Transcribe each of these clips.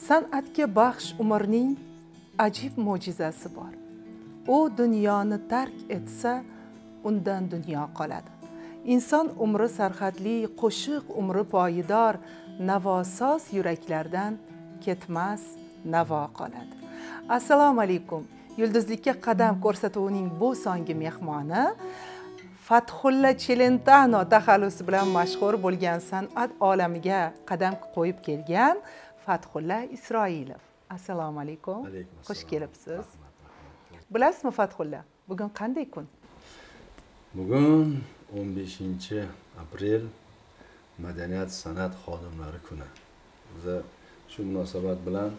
San'atga baxsh umrning ajib mo'jizasi bor. U dunyoni tark etsa, undan dunyo qoladi. Inson umri sarhadli, qo'shiq umri poyidor, navosoz yuraklardan ketmas navo qoladi. Assalomu alaykum. Yulduzlikka qadam ko'rsatuvining bu songi mehmoni Fathulla Chelentano taxallusi bilan mashhur bo'lgan san'at olamiga qadam qo'yib kelgan Fathulla Isroilov. Assalomu alaykum. Xush kelibsiz. Bilasizmi Fathulla, bugun qanday kun? Bugun 15 aprel, madaniyat san'at xodimlari kuni. Biza shu munosabat bilan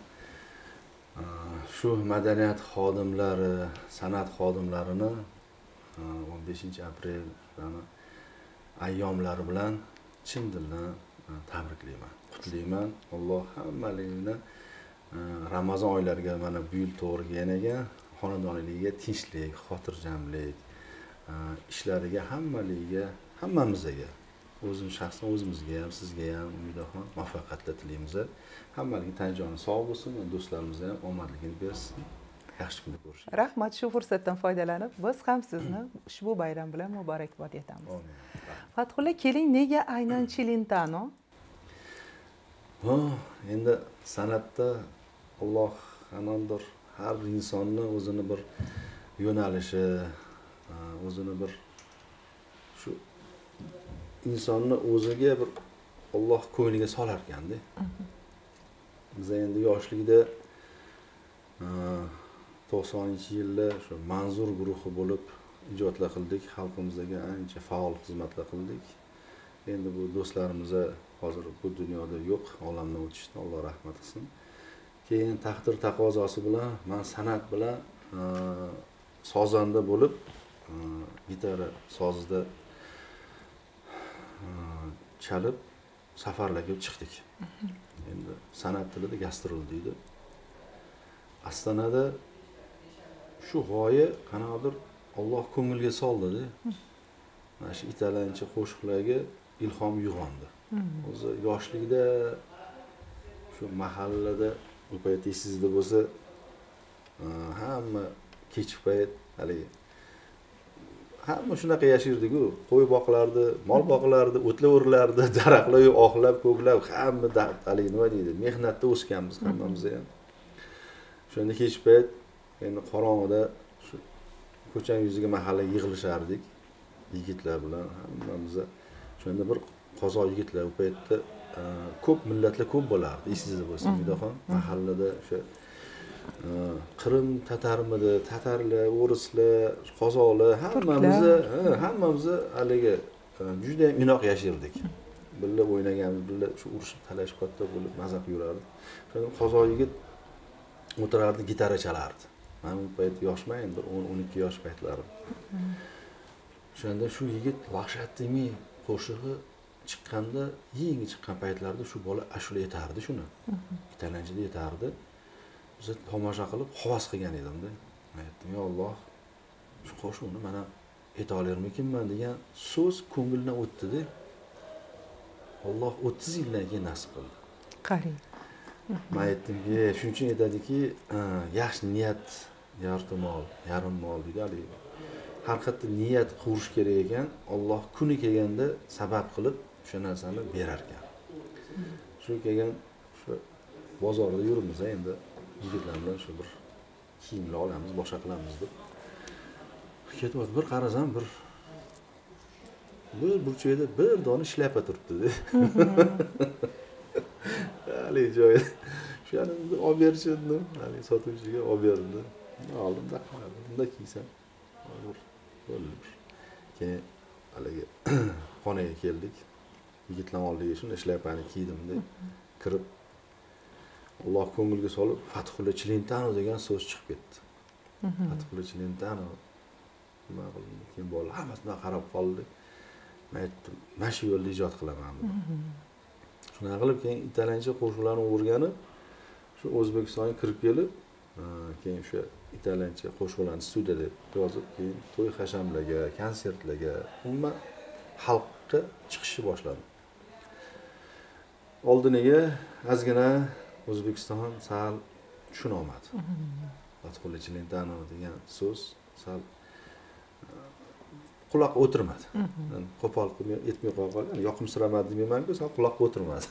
shu madaniyat xodimlari, san'at xodimlarini 15 aprel ayyomlari bilan chin dildan tabriklayman, qutlayman. Alloh hammaligini Ramazon oylariga mana bu yil to'g'ri kelgan ekan, xonadonligiga tinchlik, xotirjamlik, ishlariga, hammaligiga, hammamizga, o'zim shaxsan o'zimizga ham, sizga ham, Umidaxon, muvaffaqiyatlar tilaymiz. Hammaligi tan joni sog' bo'lsin, do'stlarimizga ham omadligini bersin. Yaxshi kunda ko'rishamiz. Rahmat. Shu fursatdan foydalanib, biz ham sizni ushbu bayram bilan muborakbod etamiz. Fathulla, keling, nega aynan Chelentano? Ha, endi san'atda Alloh qanondir, har bir insonni o'zini bir yo'nalishi, o'zini bir shu insonni o'ziga bir Alloh ko'ngliga solar ekanda. Biz endi yoshlikda, 90-yilda shu Manzur guruhi bo'lib ijodlar qildik, xalqimizga ancha faol xizmatlar qildik. Endi bu do'stlarimiz hozir bu dunyoda yo'q, olamdan o'tishdi, Alloh rahmat qilsin. Keyin taqdir taqozosi bilan man san'at bilan sozanda bo'lib, gitara sozida chalib safarlarga chiqdik. Endi san'at tilida gastrol deydi. Ostonada shu g'oya qanaqadir Alloh ko'ngilga soldida. Mana shu italyancha qo'shiqlarga ilhom uyg'ondi. O'zi yoshlikda shu mahallada, u payt esingizda bo'lsa, hamma kech payt haligi hamma shunaqa yashardik-ku. Qo'y boqilardi, mol boqilardi, o'tlar o'rilardi, daraxtlar oqlab, ko'klab, hamma haligi nima deydi, mehnatda o'sganmiz hammamiz ham. O'shanda kech payt endi qorong'ida shu ko'chaning yuziga mahalla yig'ilishardik yigitlar bilan hammamiz. O'shanda bir qozoq yigitlar, u paytda ko'p millatlar ko'p bo'lardi, esingizda bo'lsa, Umidaxon, mahallada o'sha Qrim tatarmidi, tatarlar, o'rislar, qozoqlar, hammamiz, hammamiz haligi juda ham inoq yashardik. Birga o'ynaganmiz, birga shu urushib, talashib, katta bo'lib maza qilib yurardik. O'shanda qozoq yigit o'tirardi, gitara chalardi. Man u payt yoshman endi, bir 10-12 yosh paytlarim. O'shanda shu yigit "Лошадь" qo'shig'i chiqqanda, yangi chiqqan paytlarida shu bola ashula aytardi shuni. Italyanchada aytardi. Biz tomosha qilib havas qilgan edimda. Men aytdim: "Yo Alloh, shu qo'shiqni mana ayta olarmikinman" degan so'z ko'ngildan o'tdi-da. Alloh 30 yildan keyin nasib qildi. Qarang. Men aytdimki, shuning uchun aytadiki, yaxshi niyat yarti mol, yarim mol deydi haligi. Har qayerda niyat qurish kerak ekan, Alloh kuni kelganda sabab qilib o'sha narsani berar ekan. Shu kelgan shu bozorda yuribmiz endi yigitlar bilan, shu bir kiyimlar olamiz, boshqa qilamiz deb. Ketyapti, bir qarasam, bir burchakda bir dona shlyapa turibdi. Haligi joyda. Shuni olib berchi dedim. Haligi sotuvchiga olib berdi. Oldim da, bunda kiysam. Bo'ldi. Keyin haligi xonaga keldik. Yigitlar oldiga shunday shlyapani kiydimda kirib, Alloh ko'ngilga solib Fathulla Chelentano degan so'z chiqib ketdi. Fathulla Chelentano nima qildim? Keyin bolalar hammasi bunday qarab qoldi. Men aytdim, mana shu yo'lda ijod qilaman dedim. Shunaqa qilib keyin italyancha qo'shiqlarni o'rganib, shu O'zbekistonga kirib kelib, keyin o'sha italyancha qo'shiqlarni studiyada yozib, keyin to'y hashamlarga, konsertlarga, umuman xalqqa chiqishni boshladim. Oldiniga ozgina O'zbekiston sal tushuna olmadi. Fathulla Chilentano degan so'z sal quloqqa o'tirmadi. Qo'pol qilib aytmay qo'ya qolgan, yoqimsiramadi demayman-ku, sal quloqqa o'tirmadi.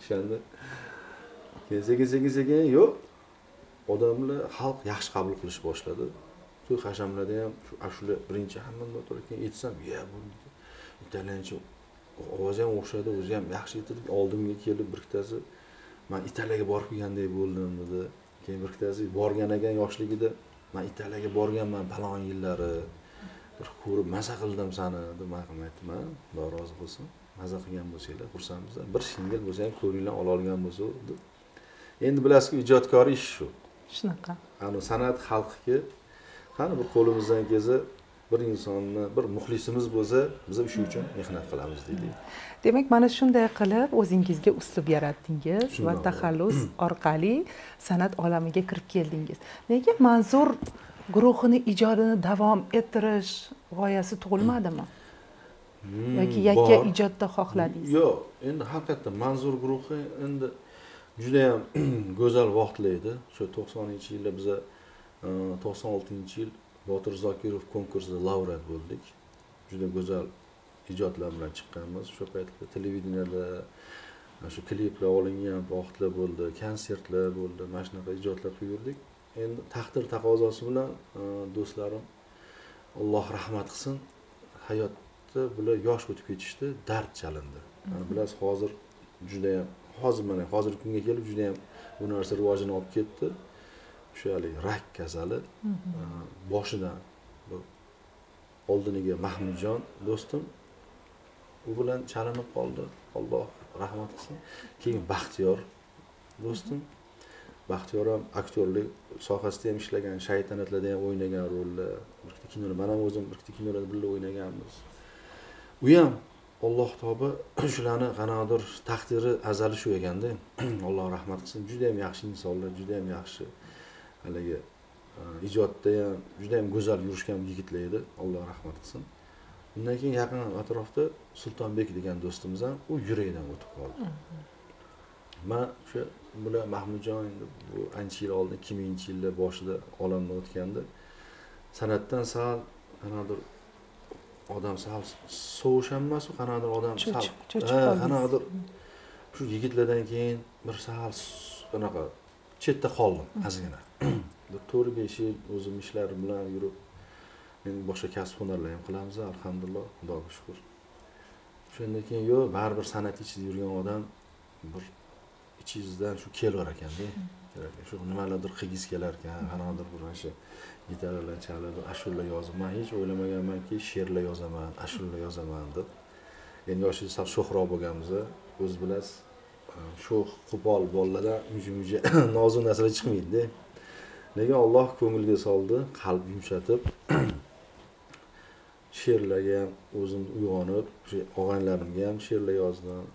O'shanda keyin sekin yo'q, odamlar, xalq yaxshi qabul qilish boshladi. To'y hashamlarda ham shu ashula birinchi hamma o'tirib keyin aytsam, "Ya, bu italyancha ovozi ham o'xshadi, o'zi ham yaxshi aytadi." Oldimga kelib bir ikkitasi, "Men Italiyaga borib kelgandek bo'ldim" dedi. Keyin bir ikkitasi borgan ekan yoshligida, "Men Italiyaga borganman falon yillari, bir ko'rib maza qildim seni" deb men aytdim. Xudo rozi bo'lsin, maza qilgan bo'lsanglar xursandmiz. Bir shingil bo'lsa ham ko'ringlar ola olgan bo'lsa deb. Endi bilasizku, ijodkor ish shu. Shunaqa. Ana san'at xalqga qani bir qo'limizdan kelsa, bir insonni, bir muxlisimiz bo'lsa, biz o'sha uchun mehnat qilamiz deydi. Demak, mana shunday qilib o'zingizga uslub yaratdingiz va taxallus orqali san'at olamiga kirib keldingiz. Nega Manzur guruhini ijodini davom ettirish g'oyasi tug'ilmadimi? Yoki yakka ijodda xohladingiz? Yo'q, endi haqiqatda Manzur guruhi endi juda ham go'zal vaqtlar edi. Shu 90-yilda biz 96-yil Botir Zokirov konkursida laureat bo'ldik. Juda go'zal ijodlar bilan chiqqanmiz. O'sha paytda televideniyada shu kliplar olingan vaqtlar bo'ldi, konsertlar bo'ldi, mana shunaqa ijodlar qilib yurdik. Endi taqdir taqozosi bilan do'stlarim, Alloh rahmat qilsin, hayotda bular yosh o'tib ketishdi, dard chalindi. Mana bilasiz, hozir juda ham, hozir mana hozirgi kunga kelib juda ham bu narsa rivojini olib ketdi. O'sha haligi rak kasali boshidan oldiniga Mahmudjon do'stim u bilan chalinib qoldi. Alloh rahmat qilsin. Keyin Baxtiyor do'stim, Baxtiyor ham aktyorlik sohasida ham ishlagan, shaytanatlarda ham o'ynagan rollar, bir ikkita kinolar, men ham o'zim bir ikkita kinolarda birga o'ynaganmiz. U ham Alloh taolo shularni qanaqadir taqdiri azali shu ekanda. Alloh rahmat qilsin. Juda ham yaxshi insonlar, juda ham yaxshi haligi ijodda ham juda ham go'zal yurishgan yigitlar edi. Alloh rahmat qilsin. Undan keyin yaqin atrofda Sultonbek degan do'stimiz ham u yuragidan o'tib qoldi. Men o'sha bular Mahmudjon endi bu ancha yil oldin 2000-yillar boshida olamdan o'tganda san'atdan sal qanaqadir odam sal sovush ham emas, qanaqadir odam sal qanaqadir shu yigitlardan keyin bir sal anaqa chetda qoldim ozgina. Bir 4-5 yil o'zim ishlarim bilan yurib, endi boshqa kasb hunarlar ham qilamiz, alhamdulillah, Xudoga shukr. Shundan keyin yo'q, baribir san'at ichida yurgan odam bir ichingizdan shu kelar ekanda. Shu nimalardir qilgisi kelar ekan, qanaqadir bir o'sha gitaralar chalib, ashula yozib, men hech o'ylamaganmanki, she'rlar yozaman, ashula yozaman deb. Endi yoshi sal sho'xroq bo'lganmiz, o'z bilasiz, sho'x, qo'pol bolalardan uncha-muncha nozik narsalar chiqmaydi-da. Lekin Alloh ko'ngilga soldi, qalb yumshatib, she'rlarga ham o'zim uyg'onib, o'sha og'aynilarimga ham she'rlar yozdim,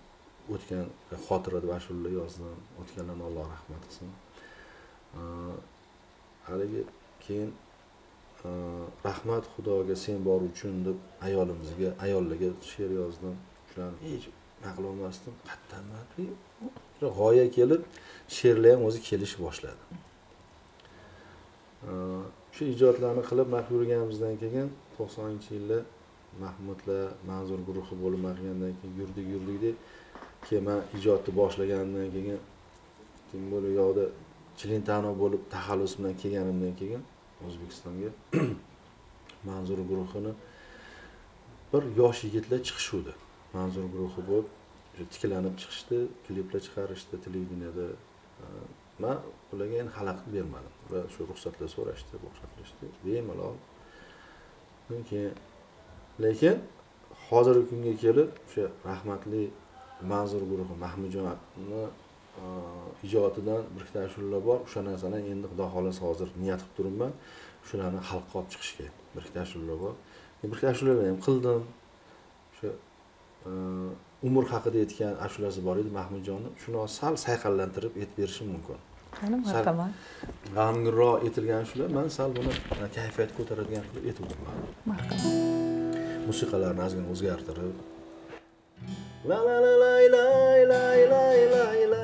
o'tgan xotira deb ashulalar yozdim, o'tganlarni Alloh rahmat qilsin. Haligi keyin rahmat Xudoga sen bor uchun deb ayolimizga, ayollarga she'r yozdim. Shularni hech naql olmasdim. Qayerdan g'oya kelib, she'rlar ham o'zi kelish boshladi. Shu ijodlarni qilib mahv yurganimizdan keyin 90-yilda Mahmudlar Manzur guruhi bo'lib qolgandan keyin yurdik deb keyin men ijodni boshlaganimdan keyin teng bo'lib yoqda Chilentano bo'lib taxallus bilan kelganimdan keyin O'zbekistonga Manzur guruhini bir yosh yigitlar chiqishuvdi. Manzur guruhi bo'lib tiklanib chiqishdi, kliplar chiqarishdi televideniyada. Men ularga endi xalaqit bermadim. Ular shu ruxsatlar so'rashdi, boshqa qilishdi. Bemalol. Keyin lekin hozirgi kunga kelib o'sha rahmatli Manzur guruhi Mahmudjonni ijodidan bir ikkita ashulalar bor. O'sha narsani endi Xudo xohlasa hozir niyat qilib turibman. Shularni xalqqa olib chiqishga bir ikkita ashulalar bor. Bir ikkita ashulalarni ham qildim. O'sha umr haqida aytgan ashulasi bor edi Mahmudjonni. Shuni sal sayqallantirib aytib berishim mumkin. Qani marhamat. G'amginroq aytilgan ashula, men sal buni kayfiyat ko'taradigan qilib aytib o'tdim. Marhamat. Musiqalarni ozgina o'zgartirib. La la la la la la la la la.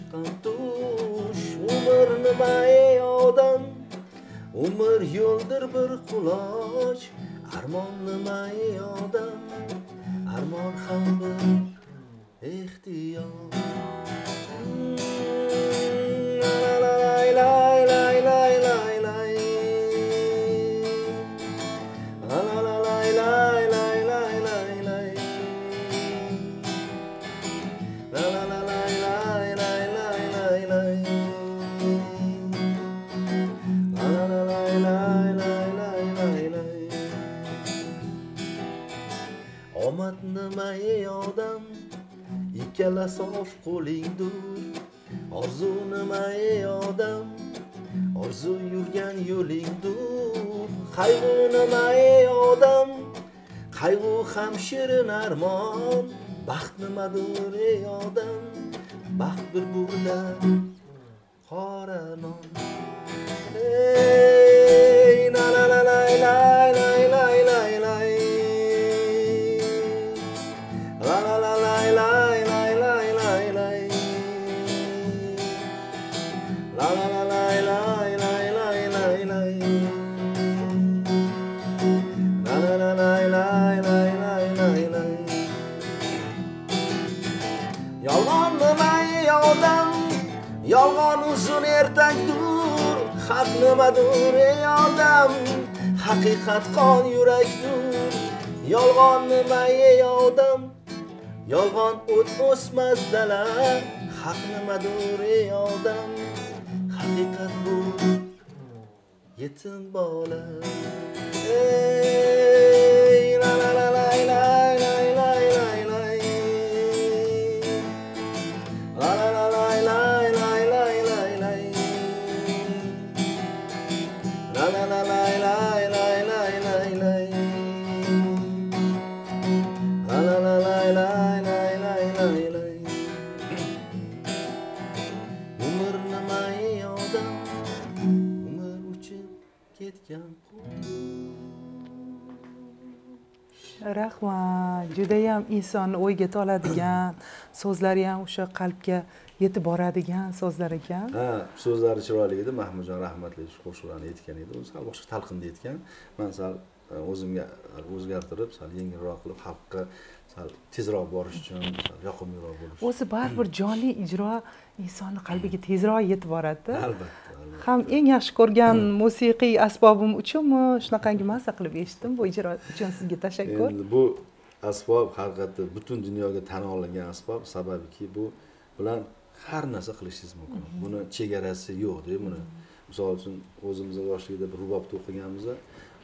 chiqqan tush. Umr nima ey odam, umr yo'ldir bir quloch. Armon nima ey odam, armon ham bir ehtiyoj. La la la la la la la. La la la la la la la la. La la la la la la la la. La la la la la la la. Omad nima ey odam, ikkala sof qo'lingdir. Orzu nima ey odam, orzu yurgan yo'lingdir. Qayg'u nima ey odam, qayg'u ham shirin armon. Baxt nimadir ey odam, baxt bir burda qora non. Ey la la la la la la la la la. La la la la la la la la la. La la la la la la la la la. La la la la la la la la. Yolg'on nima ey odam, yolg'on uzun ertakdir. Haq nimadir ey odam, haqiqat qon yurakdir. Yolg'on nima ey odam, yolg'on o't o'smas dala. Haq nimadir ey odam, haqiqat bu yetim bola. Ey la la la la la la la la la. La la la la la la la la la. La la la la la la la la la. La la la la la la la la. Umr nima ey odam, umr uchib ketgan qush. Rahmat, judayam insonni o'yga toladigan, so'zlari ham o'sha qalbga yetib boradigan so'zlar ekan. Ha, so'zlari chiroyli edi. Mahmudjon rahmatli shu qo'shiqlarni aytgan edi. U sal boshqa talqinda aytgan. Men sal o'zimga o'zgartirib, sal yengilroq qilib, xalqqa sal tezroq borish uchun, sal yoqimliroq bo'lish. O'zi baribir jonli ijro insonni qalbiga tezroq yetib boradi. Albatta, albatta. Ham eng yaxshi ko'rgan musiqiy asbobim uchunmi, shunaqangi mazza qilib eshitdim. Bu ijro uchun sizga tashakkur. Endi bu asbob haqiqatda butun dunyoga tan olingan asbob, sababiki bu bilan har narsa qilishingiz mumkin. Buni chegarasi yo'q-da buni. Misol uchun o'zimiz yoshligida bir rubobda o'qiganmiz.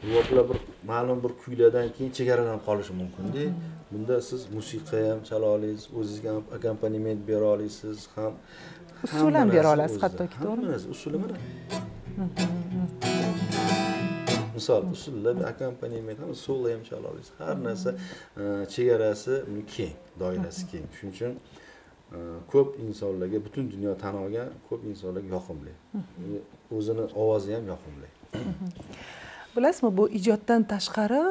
Ruboblar bir ma'lum bir kuylardan keyin chegaralanib qolishi mumkin-da. Bunda siz musiqa ham chala olasiz, o'zingizga ham akkompaniment bera olasiz, ham usul ham bera olasiz hattoki, to'g'rimi? Usuli mana. Misol usullar, akkompaniment ham, solo ham chala olasiz. Har narsa chegarasi keng, doirasi keng. Shuning uchun ko'p insonlarga, butun dunyo tan olgan, ko'p insonlarga yoqimli. O'zini ovozi ham yoqimli. Bilasizmi, bu ijoddan tashqari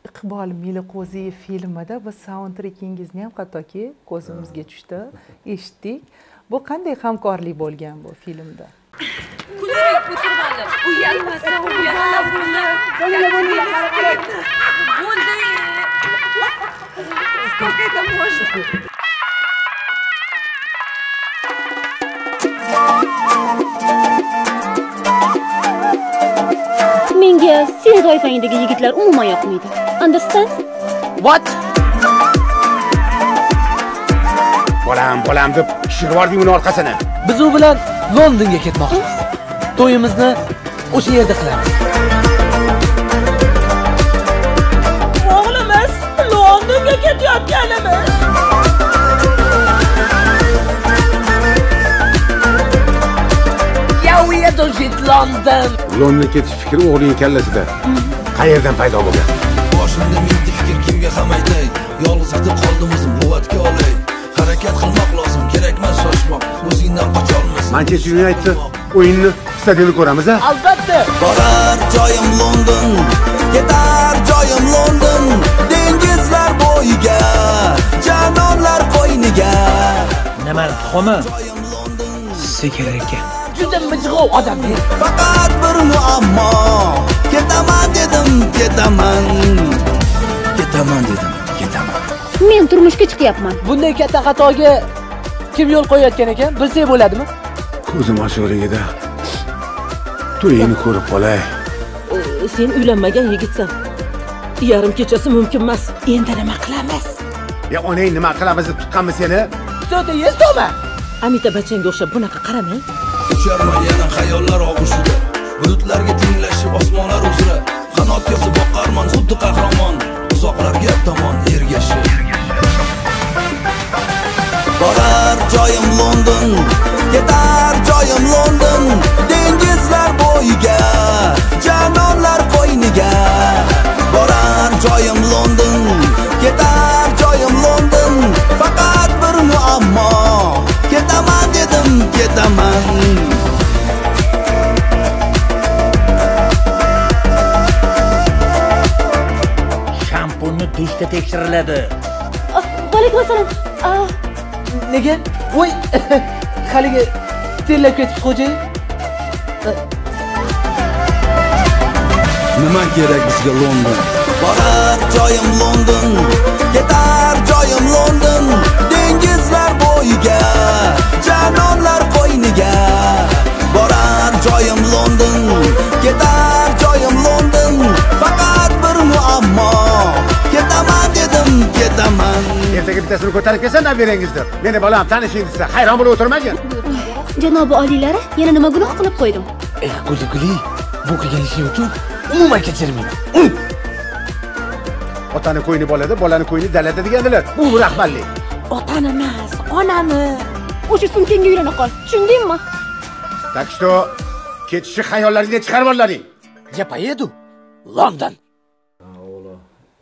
Iqbol Meliqo'ziyev filmida bu soundtrackingizni ham hattoki ko'zimizga tushdi, eshitdik. Bu qanday hamkorlik bo'lgan bu filmda? Kulib o'tirmadi. Uyalmasa uyalsa buni. Bo'ldi. Сколько это можно? Menga sen toifangdagi yigitlar umuman yoqmaydi. Understand? What? Bolam, bolam deb shirvording uni orqasini. Biz u bilan Londonga ketmoqchimiz. To'yimizni o'sha yerda qilamiz. O'g'limiz Londonga ketayotganimiz. Я уеду жить в London. Londonga ketish fikri o'g'ling kallasida. Qayerdan paydo bo'lgan? Boshimda mingta fikr, kimga ham aytay? Yolg'iz ketib qoldim o'zim, quvvatga olay. Harakat qilmoq lozim, kerakmas shoshmoq. O'zingdan qocholmasan. Manchester United o'yinni stadionda ko'ramiz a? Albatta. Borar joyim London, ketar joyim London, dengizlar bo'yiga, janonlar qo'yniga. Nimani tuxumi? Ketsa kerak ekan. Juda mijg'ov odam. Faqat bir muammo, ketaman dedim, ketaman. Ketaman dedim, ketaman. Men turmushga chiqyapman. Bunday katta xatoga kim yo'l qo'yayotgan ekan, bilsak bo'ladimi? Ko'zim ochiqligida to'yingni ko'rib qolay. Sen uylanmagan yigitsan. Yarim kechasi mumkin emas. Endi nima qilamiz? Ya onang nima qilamiz deb tuqqanmi seni? Кто-то есть дома? Amita Bachchanga o'xshab bunaqa qaramang. Ucharman yana xayollar og'ushida, bulutlarga tenglashib osmonlar uzra, qanot yozib boqarman xuddi qahramon, uzoqlarga tomon ergashib. Borar joyim London, ketar joyim London, dengizlar bo'yiga, janonlar qo'yniga. Borar joyim London, ketar joyim London, faqat bir muammo, ketaman dedim, ketaman. Shampunni dushda tekshiriladi. Alaykum assalom. Nega? Voy, haligi terlab ketibdi xo'jayin. Nima kerak bizga London? Borar joyim London, ketar joyim London, dengizlar bo'yiga, janonlar qo'yniga. Borar joyim London, ketar joyim London, faqat bir muammo, ketaman dedim, ketaman. Ertaga bittasini ko'tarib kelsa nabirangiz deb. Meni bolam tanishing desa, hayron bo'lib o'tirmagin. Janobi oliylari, yana nima gunoh qilib qo'ydim? Ey, Guli, bu qilgan ishing uchun umuman kechirmayman. Otani ko'yni bolada, bolani ko'yni dalada degandilar. Bu rahbarlik. Otani emas, onani. O'sha sumkangga uylana qol. Tushundingmi? Так что ketishni xayollaringdan chiqarib ollaring. Я поеду London. Avvalo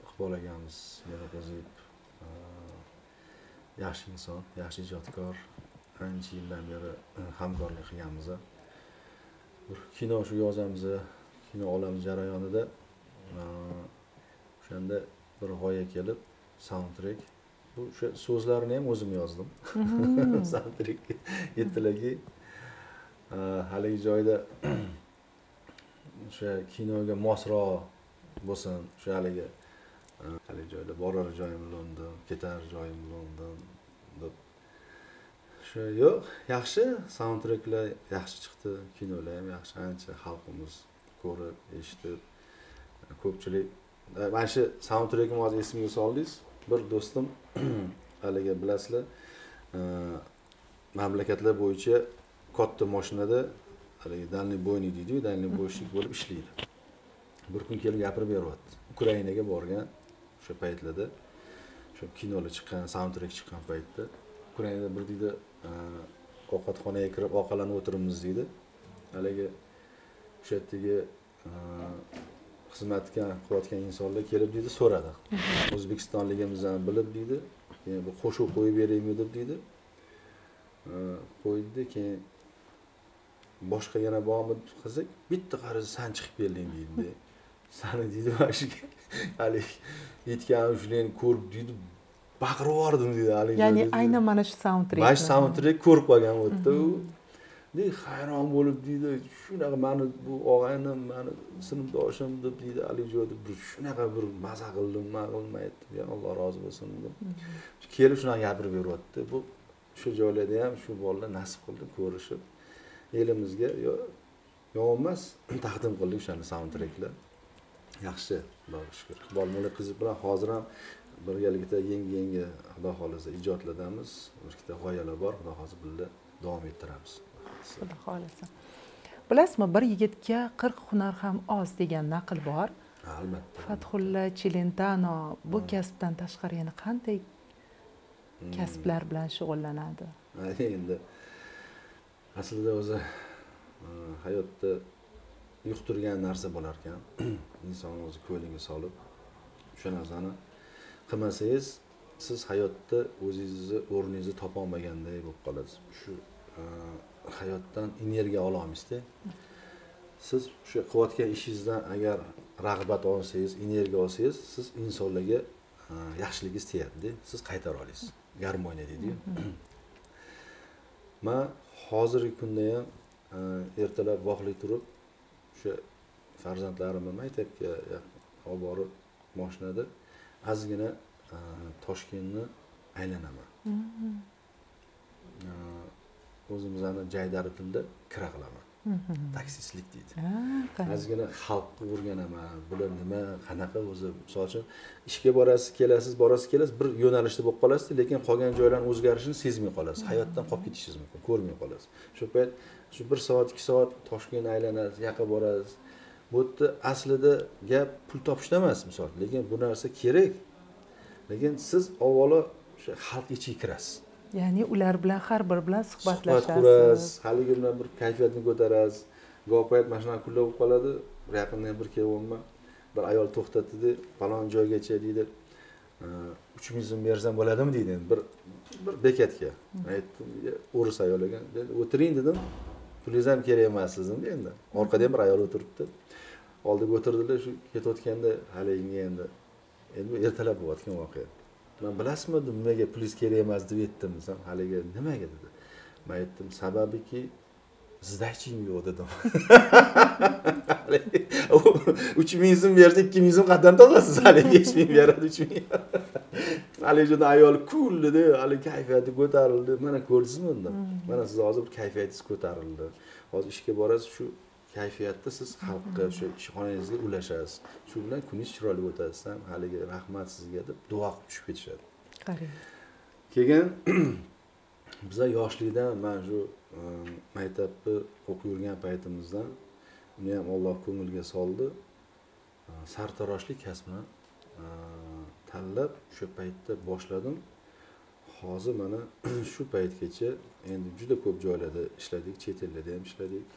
Iqbol akamiz Meliqo'ziyev yaxshi inson, yaxshi ijodkor. Ancha yildan beri hamkorlik qilganmiz. Bir kino shu yozamiz, kino olamiz jarayonida o'shanda bir g'oya kelib, soundtrack, bu o'sha so'zlarini ham o'zim yozdim. Soundtrack yettilagi haligi joyda o'sha kinoga mosroq bo'lsin, o'sha haligi joyda borar joyim London, ketar joyim London deb. Shu yo'q, yaxshi soundtracklar yaxshi chiqdi, kinolar ham yaxshi, ancha xalqimiz ko'rib, eshitib, ko'pchilik mana shu soundtrackni hozir esimga soldingiz. Bir do'stim haligi bilasizlar, mamlakatlar bo'yicha katta mashinada haligi дальнобойник deydi-yu, дальнобойщик bo'lib ishlaydi. Bir kun kelib gapirib beryapti. Ukrainaga borgan o'sha paytlarda, o'sha kinolar chiqqan, soundtrack chiqqan paytda Ukrainada bir deydi, ovqatxonaga kirib ovqatlanib o'tiribmiz deydi. Haligi o'sha yerdagi xizmatga qilayotgan insonlar kelib deydi, so'radi. O'zbekistonligimizni bilib deydi, keyin bu qo'shiq qo'yib beraymi deb deydi. Qo'ydi, keyin boshqa yana bormi qiziq, bitta qarasa san chiqib kelding deydi. Sani deydi, mana shu haligi yetgan shularni ko'rib deydi, baqirib yubordim deydi haligi. Ya'ni aynan mana shu soundtrack. Mana shu soundtrack ko'rib qolgan o'tdi u. Deydi, hayron bo'lib deydi, shunaqa meni bu og'aynim, meni sinfdoshim deb deydi, haligi joyda bir shunaqa bir maza qildim, ma aytdim, ya Alloh rozi bo'lsin dedim. Kelib shunaqa gapirib beryapti. Bu shu joylarda ham shu bolalar nasib qildi ko'rishib, elimizga yomon emas taqdim qildik o'shani soundtracklar. Yaxshi, Xudoga shukr. Iqbol Meliqo'ziyev bilan hozir ham birgalikda yangi Xudo xolasa ijodlardamiz. Bir ikkita g'oyalar bor, Xudo xolasa birga davom ettiramiz. Xudo xolasa. Bilasizmi, bir yigitga 40 hunar ham oz degan naql bor. Albatta. Fathulla Chelentano bu kasbdan tashqari yana qanday kasblar bilan shug'ullanadi? Endi aslida o'zi hayotda yuqtirgan narsa bo'lar ekan. Inson o'zi ko'ngliga solib o'sha narsani qilmasangiz, siz hayotda o'zingizni o'rningizni topa olmaganday bo'lib qolasiz. Shu hayotdan energiya ola olmaysizda. Siz o'sha qilayotgan ishingizdan agar rag'bat olsangiz, energiya olsangiz, siz insonlarga yaxshiligingiz tegadi-da, siz qaytara olasiz. Garmoniya deydi-yu. Men Hozirgi kunda ham ertalab vaqtli turib o'sha farzandlarimni maktabga olib borib mashinada ozgina Toshkentni aylanaman. O'zimizni jaydari tilda kira qilaman. Taksistlik deydi. Ozgina xalqni o'rganaman. Bular nima, qanaqa o'zi? Misol uchun ishga borasiz, kelasiz, borasiz, kelasiz, bir yo'nalishda bo'lib qolasiz, lekin qolgan joylarning o'zgarishini sezmay qolasiz. Hayotdan qolib ketishingiz mumkin, ko'rmay qolasiz. Shu payt shu 1 soat, 2 soat Toshkentni aylanasiz, yoqqa borasiz. Bu yerda aslida gap pul topishda emas, misol, lekin bu narsa kerak. Lekin siz avvalo o'sha xalq ichiga kirasiz. Ya'ni ular bilan har bir bilan suhbatlashasiz. Suhbat qurasiz, haligi bilan bir kayfiyatni ko'tarasiz. Goh payt mana shunaqa kunlar bo'lib qoladi. Bir yaqinda bir kelyapman, bir ayol to'xtatdi, falon joygacha deydi. 3000 so'm bersam bo'ladimi deydi endi bir bekatga. Aytdim, o'ris ayol ekan. O'tiring dedim. Pulingiz ham kerak emas dedim endi. Orqada ham bir ayol o'tiribdi. Oldiga o'tirdilar, shu ketayotganda haliginga endi ertalab bo'layotgan voqea. Men bilasizmi, nimaga pulingiz kerak emas deb aytdim desam, haligi nimaga dedi. Men aytdim, sababiki sizdaching yo'q dedim. 3000 so'm bersa 2000 so'm qayerdan topasiz? Hali 5000 beradi 3000. Hali juda ayol kuldi, hali kayfiyati ko'tarildi. Mana ko'rdingizmi dedim. Mana siz hozir bir kayfiyatingiz ko'tarildi. Hozir ishga borasiz, shu kayfiyatda siz xalqqa, o'sha ishxonangizga ulashasiz. Shu bilan kuningiz chiroyli o'tadi. Ham haligi rahmat sizga deb duo qilib tushib ketishadi. Qarang. Keyin biza yoshlikdan mana shu maktabda o'qib yurgan paytimizdan uni ham Alloh ko'ngilga soldi. Sartaroshlik kasbini tanlab o'sha paytda boshladim. Hozir mana shu paytgacha endi juda ko'p joylarda ishladik, chet ellarda ham ishladik.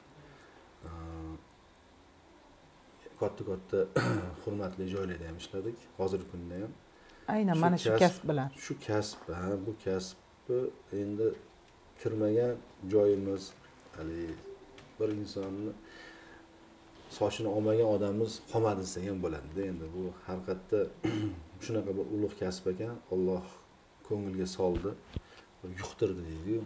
Katta-katta hurmatli joylarda ham ishladik. Hozirgi kunda ham. Aynan mana shu kasb bilan. Shu kasb, ha, bu kasbni endi kirmagan joyimiz, hali bir insonni sochini olmagan odamimiz qolmadi desa ham bo'ladi-da. Endi bu haqiqatda shunaqa bir ulug' kasb ekan, Alloh ko'ngilga soldi, yuqtirdi deydi-yu.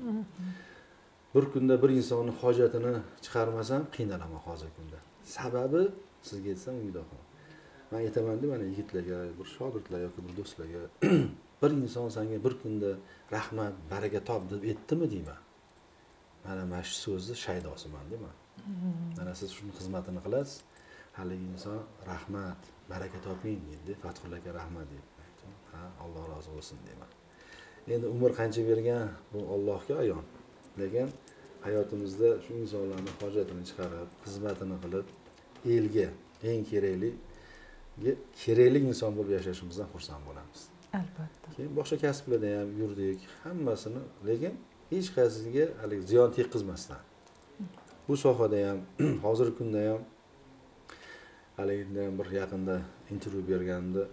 Bir kunda bir insonning hojatini chiqarmasam qiynalaman hozirgi kunda. Sababi sizga aytsam Umidaxon. Men aytaman-da mana yigitlarga, bir shogirdlar yoki bir do'stlarga bir inson senga bir kunda rahmat, baraka top deb aytdimi deyman. Mana shu so'zni shaydosiman deyman. Mana siz shuni xizmatini qilasiz. Haligi inson rahmat, baraka toping deydi, Fathulla aka rahmat deydi. Ha, Alloh rozi bo'lsin deyman. Endi umr qancha bergan bu Allohga ayon. Lekin hayotimizda shu insonlarning hojatini chiqarib, xizmatini qilib, elga eng kerakli inson bo'lib yashashimizdan xursand bo'lamiz. Albatta. Keyin boshqa kasblarda ham yurdik, hammasini, lekin hech qaysisiga hali ziyon tekkizmasdan. Bu sohada ham, hozirgi kunda ham haligidan bir yaqinda intervyu berganimda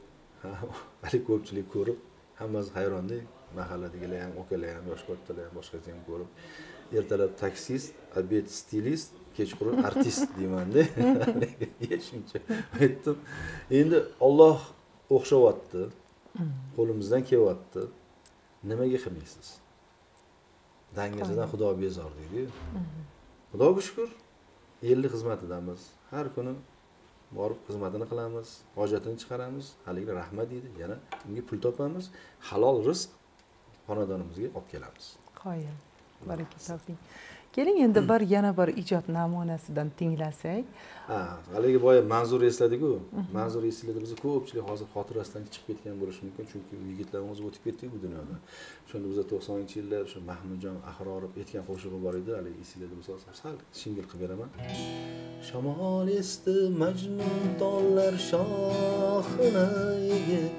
hali ko'pchilik ko'rib, hammasi hayronda, mahalladagilar ham, akalar ham, yosh kattalar ham, boshqasi ham ko'rib, ertalab taksist, obed stilist, kechqurun artist deyman-da. Shuncha aytdim. Endi Alloh o'xshavyapti, qo'limizdan kelyapti. Nimaga qilmaysiz? Dangasadan Xudo bezor deydi-yu. Xudoga shukr, ellik xizmatidamiz. Har kuni borib xizmatini qilamiz, hojatini chiqaramiz, haligi rahmat deydi, yana unga pul topamiz, halol rizq xonadonimizga olib kelamiz. Qoyil. Baraka toping. Keling endi bir yana bir ijod namunasidan tinglasak. Ha, haligi boya Manzur esladi-ku. Manzur esladi, bizni ko'pchilik hozir xotirasidan chiqib ketgan bo'lishi mumkin, chunki u yigitlar o'zi o'tib ketdi bu dunyodan. Shunda biz 90-yillar o'sha Mahmudjon Ahrorov aytgan qo'shig'i bor edi, haligi esingizda bo'lsa sal shingil qilib beraman. Shamol esdi Majnun tollar shoxini egib,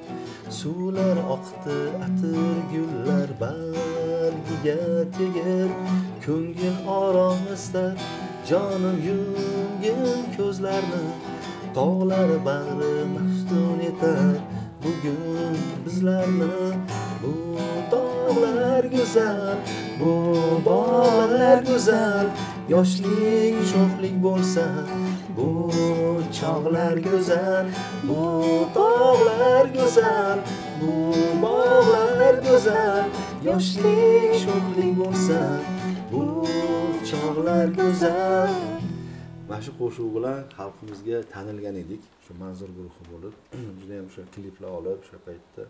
suvlar oqdi atir gullar bargiga tegib, ko'ngil orom istar, jonim yumgin ko'zlarni, tog'lar bag'ri maftun etar bugun bizlarni. Bu tog'lar go'zal, bu bog'lar go'zal, yoshlik sho'xlik bo'lsa, bu chog'lar go'zal, bu tog'lar go'zal, bu bog'lar go'zal, yoshlik sho'xlik bo'lsa, bu Chog'lar go'zal. Mana shu qo'shiq bilan xalqimizga tanilgan edik. Shu Manzur guruhi bo'lib, juda ham o'sha kliplar olib o'sha paytda.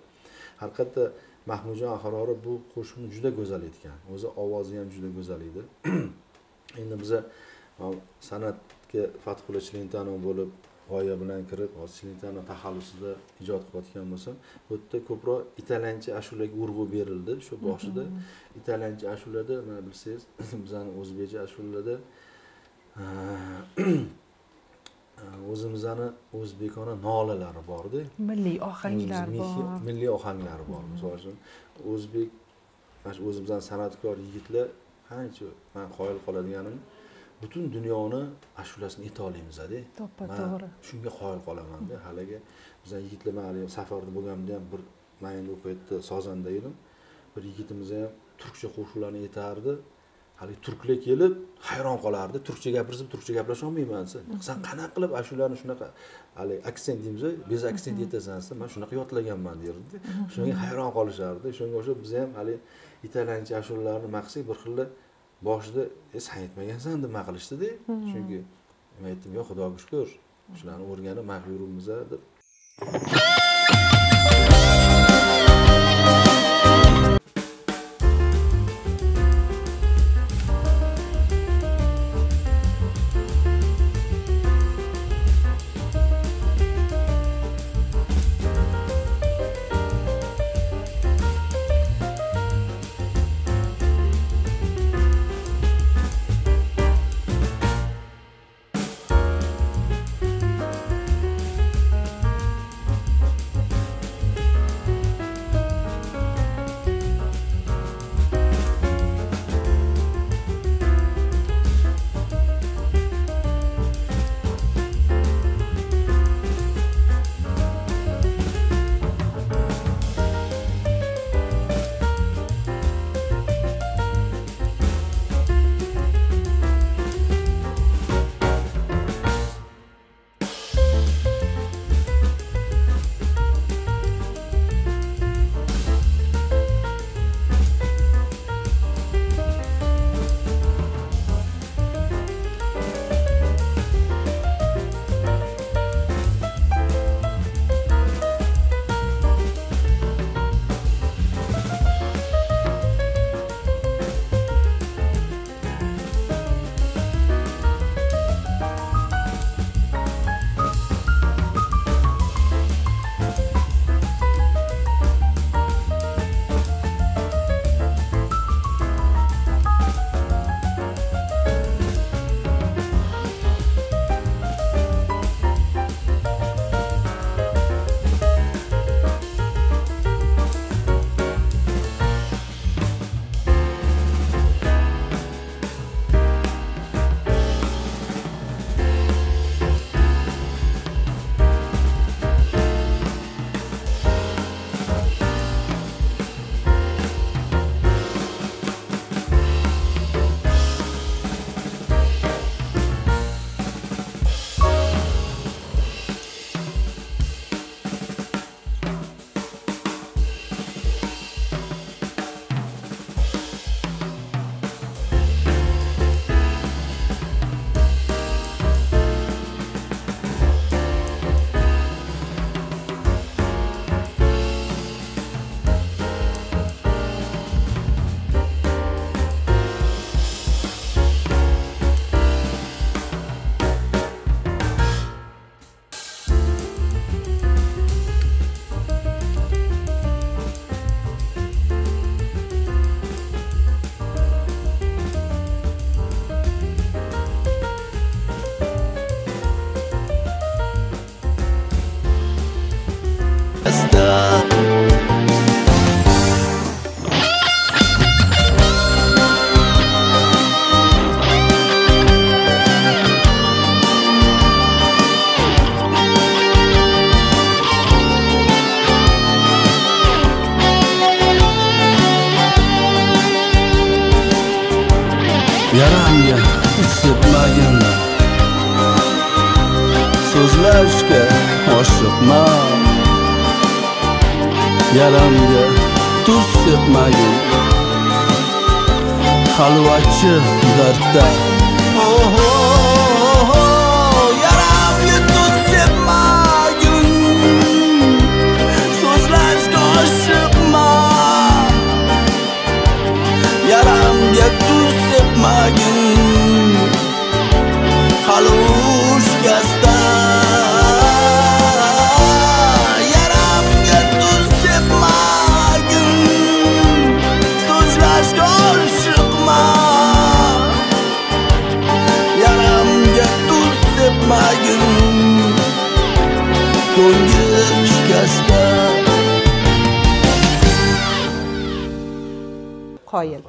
Haqiqatda Mahmudjon Ahrorov bu qo'shiqni juda go'zal aytgan. O'zi ovozi ham juda go'zal edi. Endi biza san'atga Fathulla Chilintanov bo'lib g'oya bilan kirib, hozir Chilintanov taxallusida ijod qilayotgan bo'lsam, bu yerda ko'proq italyancha ashulaga urg'u berildi shu boshida. Italyancha ashulada, mana bilsangiz, bizani o'zbekcha ashulada o'zimizni o'zbekona nolalari bor-da. Milliy ohanglar bor. Milliy ohanglari bor. Misol uchun, o'zbek, mana shu o'zimizning san'atkor yigitlar qancha men qoyil qoladiganim, butun dunyoni ashulasini eta olamiz-da. To'ppa-to'g'ri. Shunga qoyil qolaman-da. Haligi bizning yigitlar, men hali safarda bo'lganimda ham bir, men endi u paytda sozanda edim. Bir yigitimiz ham turkcha qo'shiqlarni aytardi. Hali turklar kelib hayron qolardi. Turkcha gapirsam, turkcha gaplasha olmayman desa. Sen qanaqa qilib ashularni shunaqa hali aksent deymiz, bez aksent aytasan desa, men shunaqa yodlaganman derdi. Shunga hayron qolishardi. Shunga o'xshab biz ham hali italyancha ashulalarni maqsak bir xil boshida sen aytmagansan deb nima qilishdi-da. Chunki men aytdim, yo'q, Xudoga shukr, shularni o'rganib maqib yuribmiz deb. Yaramga sepmagin, so'zlashga oshiqma. Yaramga tuz sepmagin, Xalvatchi dardda. Yaramga tuz sepmagin, so'zlashga oshiqma. Yaramga tuz sepmagin, hali shikasta. Yaramga tuz sepmagin, so'zlashga oshiqma. Yaramga tuz sepmagin, ko'ngil shikasta. Qoyil,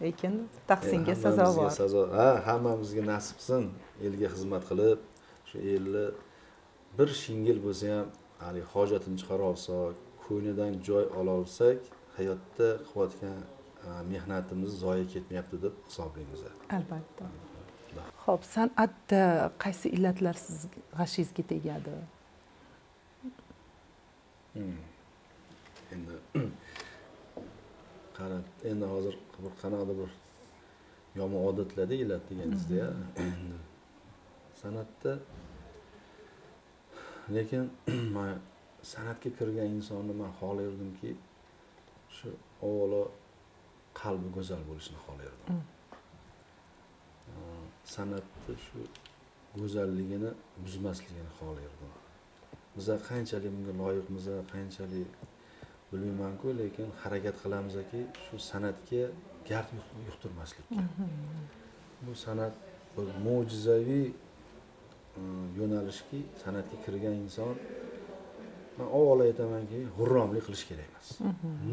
lekin tahsinga sazovor. Ha, hammamizga nasib qilsin, elga xizmat qilib, shu elni bir shingil bo'lsa ham hali hojatini chiqara olsak, ko'nglidan joy ola olsak, hayotda qilayotgan mehnatimiz zoya ketmayapti deb hisoblaymiz. Albatta. Xo'p, san'atda qaysi illatlar siz g'ashingizga tegadi? Endi qarang, endi hozir bir qanaqadir bir yomon odatlarda illat deganingizda, endi san'atda, lekin men san'atga kirgan insonni men xohlardimki, shu avvalo qalbi go'zal bo'lishini xohlardim. San'atda shu go'zalligini buzmasligini xohlardim. Biz qanchalik bunga loyiqmiz, qanchalik bilmayman-ku, lekin harakat qilamizki, shu san'atga gard yuqtirmaslikka. Bu san'at bir mo'jizaviy yo'nalishki, san'atga kirgan inson, men avvalo aytamanki, g'urromlik qilish kerak emas.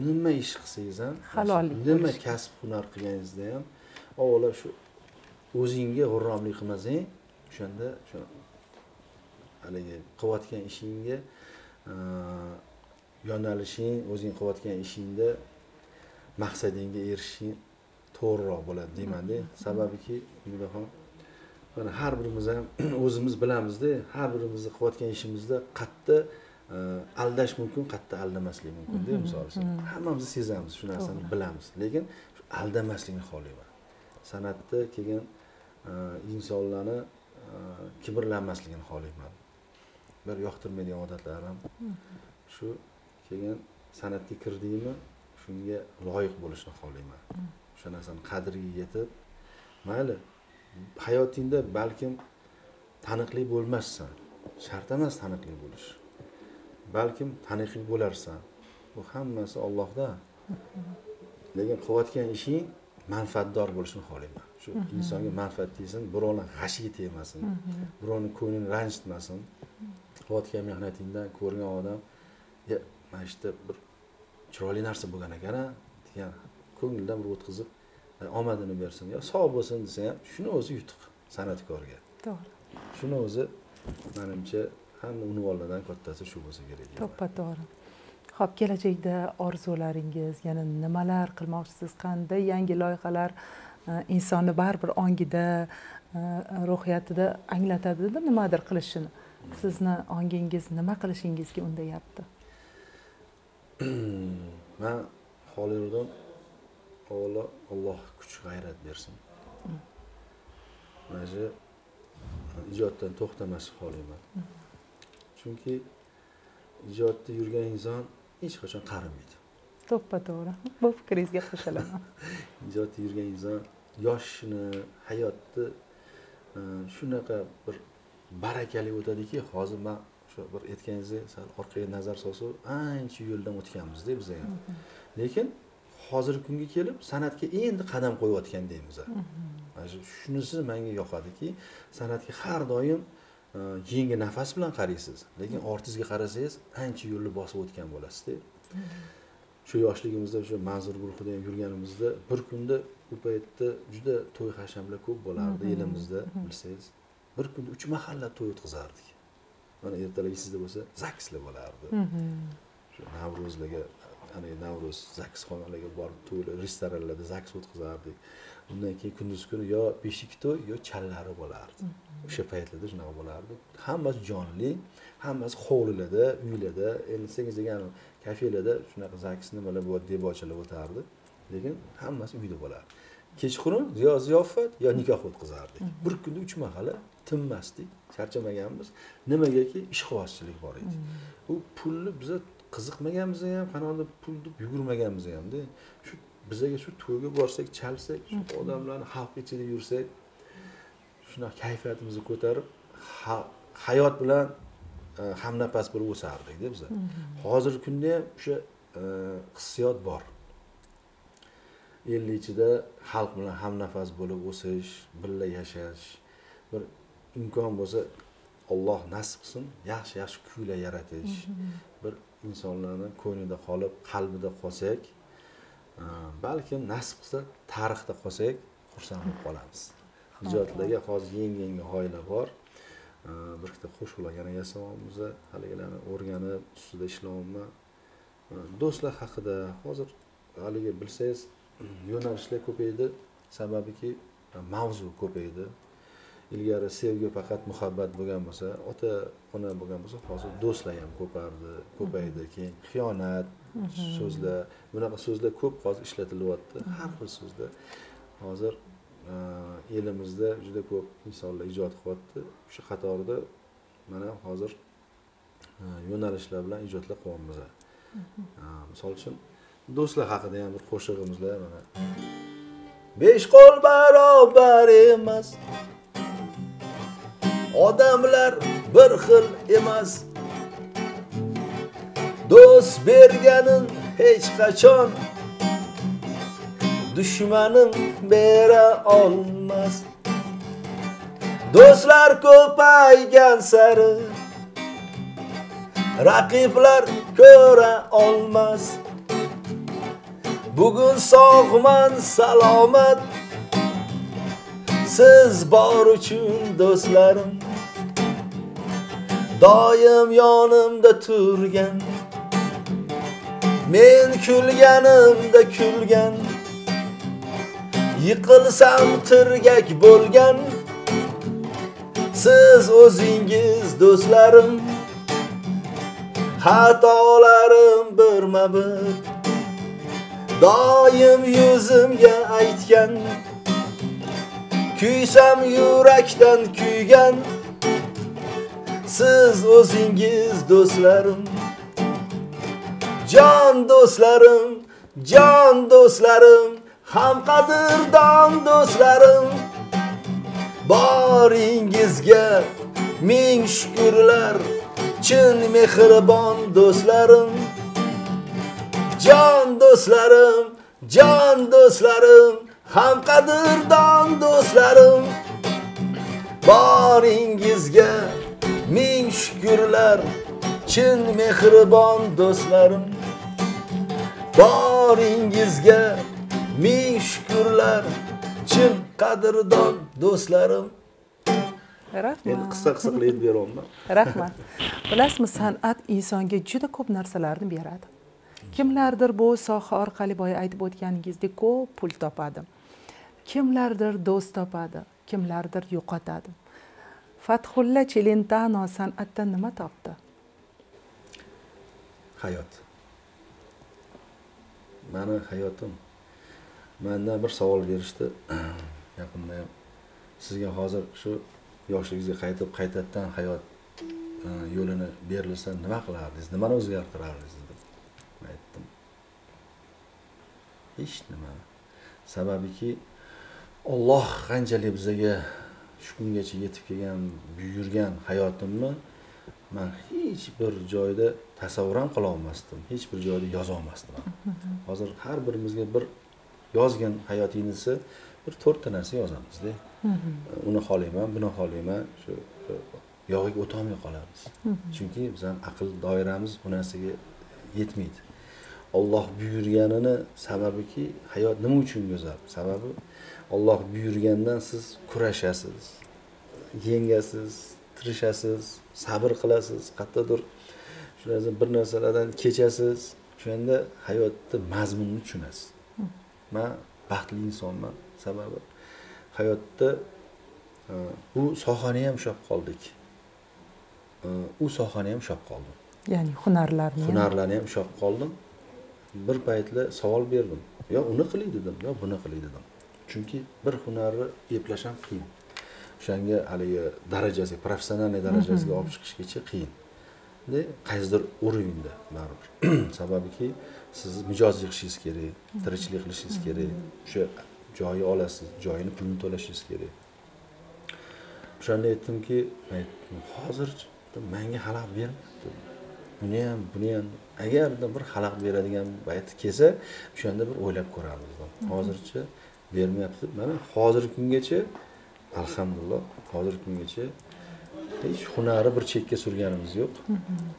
Nima ish qilsangiz ham, halollik, nima kasb hunar qilganingizda ham avvalo shu o'zingga g'urromlik qilmasang, o'shanda shu haligi qilayotgan ishingga yo'nalishing, o'zing qilayotgan ishingda maqsadingga erishishing to'g'riroq bo'ladi deyman-da. Sababiki, Umidaxon, mana har birimiz ham o'zimiz bilamizda, har birimizni qilayotgan ishimizda qatta aldash mumkin, qatta aldamaslik mumkin-da, misol uchun. Hammamiz sezamiz, shu narsani bilamiz, lekin shu aldamaslikni xohlayman. San'atda kelgan insonlarni kibrlanmasligini xohlayman. Bir yoqtirmaydigan odatlarim shu, keyin san'atga kirdingmi, shunga loyiq bo'lishni xohlayman. O'sha narsani qadriga yetib, mayli, hayotingda balkim taniqli bo'lmassan, shart emas taniqli bo'lish. Balkim taniqli bo'larsan. Bu hammasi Allohda. Lekin qilayotgan ishing manfaatdor bo'lishini xohlayman. Shu insonga manfaat tegsin, birovni g'ashiga tegmasin, birovni ko'nglini ranjitmasin. Qilayotgan mehnatingdan ko'rgan odam, ya mana shu yerda bir chiroyli narsa bo'lgan ekan, degan ko'ngildan bir o'tkazib, omadini bersin, yo sog' bo'lsin desa ham, shuni o'zi yutuq san'atkorga. To'g'ri. Shuni o'zi menimcha hamma unvonlardan kattasi shu bo'lsa kerak. To'ppa-to'g'ri. Xo'p, kelajakda orzularingiz, yana nimalar qilmoqchisiz, qanday yangi loyihalar insonni baribir ongida, ruhiyatida anglatadi-da nimadir qilishini. Sizni ongingiz nima qilishingizga undayapti? Men xohlardim, avvalo Alloh kuch g'ayrat bersin. Mana shu ijoddan to'xtamasni xohlayman. Chunki ijodda yurgan inson hech qachon qarimaydi. To'ppa-to'g'ri. Bu fikringizga qo'shilaman. Ijodda yurgan inson yoshini, hayotni shunaqa bir barakali o'tadiki, hozir men shu bir aytganingizdek sal orqaga nazar solsak, ancha yo'ldan o'tganmiz-da biz ham. Lekin hozirgi kunga kelib san'atga endi qadam qo'yayotgandaymiz. Mana shunisi menga yoqadiki, san'atga har doim yangi nafas bilan qaraysiz, lekin ortingizga qarasangiz ancha yo'lni bosib o'tgan bo'lasiz-da. Shu yoshligimizda o'sha Manzur guruhida ham yurganimizda bir kunda u paytda juda to'y hashamlar ko'p bo'lardi elimizda, bilsangiz. Bir kunda 3 mahalla to'y o'tkazardik. Mana ertalab esingizda bo'lsa, zakslar bo'lardi. Shu Navro'zlarga, ana Navro'z zaksxonalarga borib to'ylar, restoranlarda zaks o'tkazardik. Undan keyin kunduz kuni yo beshik to'y, yo challari bo'lardi. O'sha paytlarda shunaqa bo'lardi. Hammasi jonli, hammasi hovlilarda, uylarda, endi sangiz degan kafelarda shunaqa zaks nimalar bo'ladi, debochalar o'tardi. Lekin hammasi uyda bo'lardi. Kechqurun yo ziyofat, yo nikoh o'tkazardik. Bir kunda 3 mahalla tinmasdik, charchamaganmiz. Nimagaki ishqibozchilik bor edi. U pulni biza qiziqmaganmiz ham, qanaqadir pul deb yugurmaganmiz hamda. Shu bizaga shu to'yga borsak, chalsak, shu odamlarni xalq ichida yursak, shunaqa kayfiyatimizni ko'tarib, hayot bilan hamnafas bo'lib o'sardik-da biza. Hozirgi kunda ham o'sha hissiyot bor. Ellik ichida xalq bilan hamnafas bo'lib o'sish, birga yashash, bir imkon bo'lsa Alloh nasib qilsin, yaxshi-yaxshi kuylar yaratish, bir insonlarni ko'nglida qolib, qalbida qolsak, balkim nasib qilsa tarixda qolsak, xursand bo'lib qolamiz. Ijodlarga hozir yangi-yangi g'oyalar bor. Bir ikkita qo'shiqlar yana yasayapmiz, haligilarni o'rganib, ustida ishlayapman. Do'stlar haqida hozir haligi bilsangiz, yo'nalishlar ko'paydi, sababiki mavzu ko'paydi. Ilgari sevgi faqat muhabbat bo'lgan bo'lsa, ota ona bo'lgan bo'lsa, hozir do'stlar ham ko'paydi. Keyin xiyonat so'zlar, bunaqa so'zlar ko'p hozir ishlatilyapti. Har xil so'zlar hozir elimizda juda ko'p insonlar ijod qilyapti. O'sha qatorida mana hozir yo'nalishlar bilan ijodlar qilyapmiz. Misol uchun do'stlar haqida ham bir qo'shig'imizlar mana. 5 qo'l barobar emas, odamlar bir xil emas. Do'st berganin hech qachon dushmanim bera olmas. Do'stlar ko'paygan sari raqiblar ko'ra olmas. Bugun sog'man salomat, siz bor uchun do'stlarim. Doim yonimda turgan, men kulganimda kulgan, yiqilsam tirgak bo'lgan, siz o'zingiz do'stlarim. Xatolarim birma-bir, doim yuzimga aytgan, kuysam yurakdan kuygan, siz o'zingiz do'stlarim. Jon do'stlarim, jon do'stlarim, ham qadrdon do'stlarim. Boringizga ming shukrlar, chin mehribon do'stlarim. Jon do'stlarim, jon do'stlarim, ham qadrdon do'stlarim. Boringizga ming shukrlar, chin mehribon do'stlarim. Boringizga ming shukrlar, chin qadrdon do'stlarim. Rahmat. Endi qisqa-qisqa qilib aytib beryapman. Rahmat. Bilasizmi, san'at insonga juda ko'p narsalarni beradi. Kimlardir bu soha orqali boya aytib o'tganingizdek ko'p pul topadi. Kimlardir do'st topadi, kimlardir yo'qotadi. Fathulla Chelentano san'atdan nima topdi? Hayot. Meni hayotim. Mendan bir savol berishdi. Yaqinda ham sizga hozir shu yoshligingizga qaytib qaytadan hayot yo'lini berilsa nima qilardingiz? Nimani o'zgartirardingiz deb aytdim. Hech nima. Sababiki Alloh qanchalik bizga shu kungacha yetib kelgan, buyurgan hayotimni men hech bir joyda tasavvur ham qila olmasdim, hech bir joyda yoza olmasdim. Hozir har birimizga bir yozgan hayotingizni bir 4 ta narsa yozamiz-da. Uni xohlayman, buni xohlayman, shu yog'iga o'ta olmay qolamiz. Chunki bizning aql doiramiz bu narsaga yetmaydi. Alloh buyurganini sababiki hayot nima uchun go'zal? Sababi Alloh buyurgandan siz kurashasiz, yengasiz, tirishasiz, sabr qilasiz, qayerdadir shu narsa bir narsalardan kechasiz. O'shanda hayotda mazmunini tushunasiz. Men baxtli insonman, sababi hayotda bu sohani ham ushlab qoldik. U sohani ham ushlab qoldim. Ya'ni hunarlarni ham ushlab qoldim. Bir paytlar savol berdim. Yo uni qilay dedim, yo buni qilay dedim. Chunki bir hunarni eplash ham qiyin. O'shanga haligi darajasiga, professional darajasiga olib chiqishgacha qiyin. Endi qaysidir уровеньda baribir. Sababiki siz mijoz yig'ishingiz kerak, tirikchilik qilishingiz kerak, o'sha joyi olasiz, joyini pulini to'lashingiz kerak. O'shanda aytdimki, hozir menga xalaqit bermayapti. Buni ham, buni ham agarda bir xalaqit beradigan payt kelsa, o'shanda bir o'ylab ko'ramiz. Hozircha bermayapti. Mana hozirgi kungacha alhamdulillah, hozirgi kungacha hech hunari bir chekka surganimiz yo'q.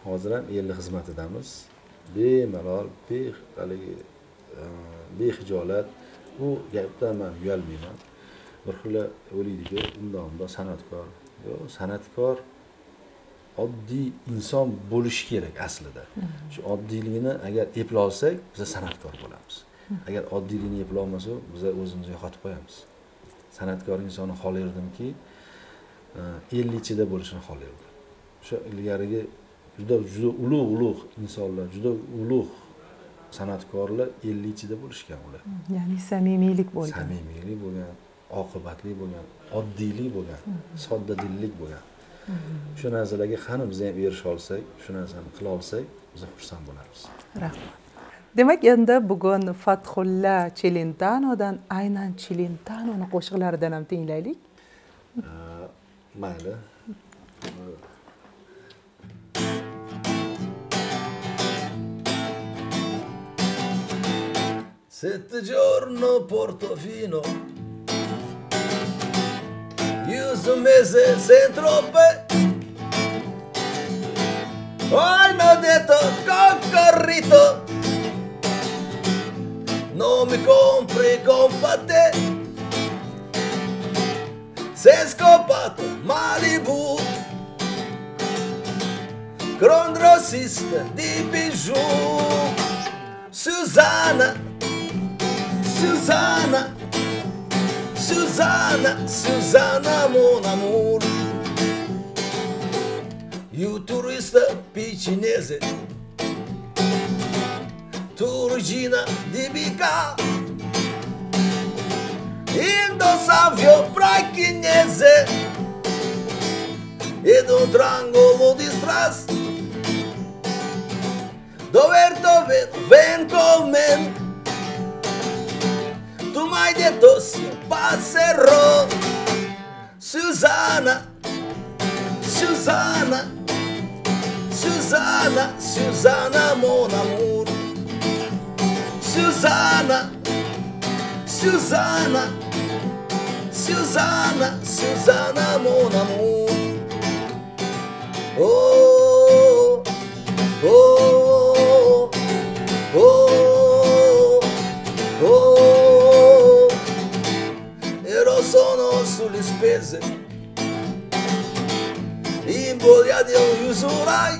Hozir ham elni xizmatidamiz. Bemalol, bexijolat. Bu gapdan men uyalmayman. Bir xil o'ylaydiki, undan san'atkor. Yo'q, san'atkor oddiy inson bo'lishi kerak aslida. Shu oddiyligini agar eplay olsak, biz san'atkor bo'lamiz. Agar oddiyligini eplay olmasak, biz o'zimizni yo'qotib qo'yamiz. San'atkor insonni xohlardimki, 50 ichida bo'lishini xohlardim. O'sha ilgarigi juda juda ulug' insonlar, juda ulug' san'atkorlar 50 ichida bo'lishgan ular. Ya'ni samimiylik bo'lgan. Samimiylik bo'lgan, oqibatli bo'lgan, oddiylik bo'lgan, soddadillik bo'lgan. Shu narsalarga qani biz ham erisha olsak, shu narsani qila olsak, biz xursand bo'lamiz. Rahmat. Demak, endi bugun Fathulla Chelentanodan aynan Chelentanoning qo'shiqlaridan ham tinglaylik. Mayli. Sette giorno Portofino, io mese Saint-Tropez, hanno detto coccorrito, non mi compri con patè, sei scopato Malibu, congrossista di bijou, Susanna, Susanna, Susanna, Susanna mon amour. Io turista picinese, tu regina di Bica, indossavio prachinese ed un triangolo di strass, dover dove ven con me. Tu m'hai detto sì, passerò. Susanna, Susanna, Susanna, Susanna mon amour. Susanna, Susanna, Susanna, Susanna mon amour. Oh, oh, oh, oh. Ero sono sulle spese, in voglia di un usurai,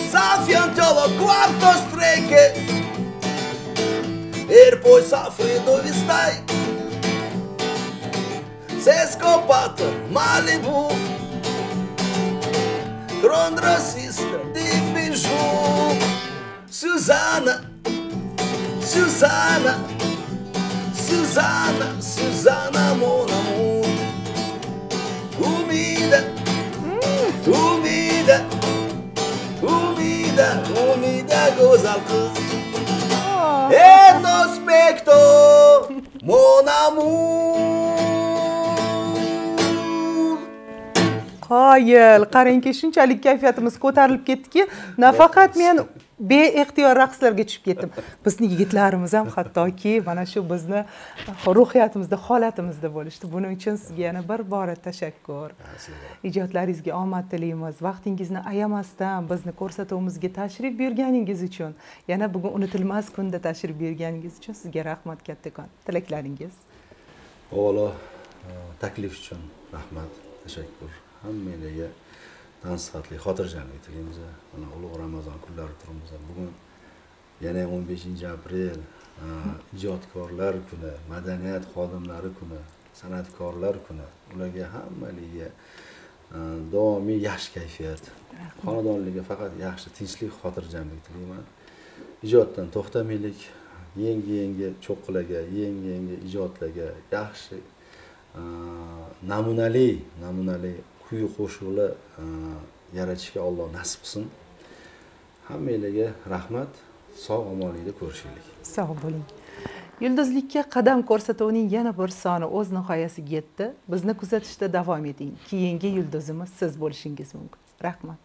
s'affiancò quarto streche, e poi saffri dove stai, sei scopato Malibu, condrassista di bijou. Susanna, Susanna, Susanna, Susanna mon amour. Umida, umida, umida, umida go'zal qiz. E nospecto mon amour. Qoyil, qarangki, shunchalik kayfiyatimiz ko'tarilib ketdiki, nafaqat men beixtiyor raqslarga tushib ketdim. Bizni yigitlarimiz ham hattoki mana shu bizni ruhiyatimizda, holatimizda bo'lishdi. Buning uchun sizga yana bir bora tashakkur. Ijodlaringizga omad tilaymiz. Vaqtingizni ayamasdan bizni ko'rsatuvimizga tashrif buyurganingiz uchun, yana bugun unutilmas kunda tashrif buyurganingiz uchun sizga rahmat kattakon. Tilaklaringiz. Avvalo taklif uchun rahmat, tashakkur. Hammanglarga tan sihatli, xotirjamlik tilaymiz. Mana ulug' Ramazon kunlari turibmiz. Bugun yana 15-aprel ijodkorlar kuni, madaniyat xodimlari kuni, san'atkorlar kuni. Ularga hammaligiga doimiy yaxshi kayfiyat, xonadonlarga faqat yaxshi tinchlik, xotirjamlik tilayman. Ijoddan to'xtamaylik, Yangi cho'qqilarga, yangi ijodlarga, yaxshi namunali kuy qo'shiqlar yaratishga Alloh nasib qilsin. Hammanglarga rahmat. Sog' omonlikda ko'rishaylik. Sog' bo'ling. Yulduzlikka qadam ko'rsatuvining yana bir soni o'z nihoyasiga yetdi. Bizni kuzatishda davom eting. Keyingi yulduzimiz siz bo'lishingiz mumkin. Rahmat.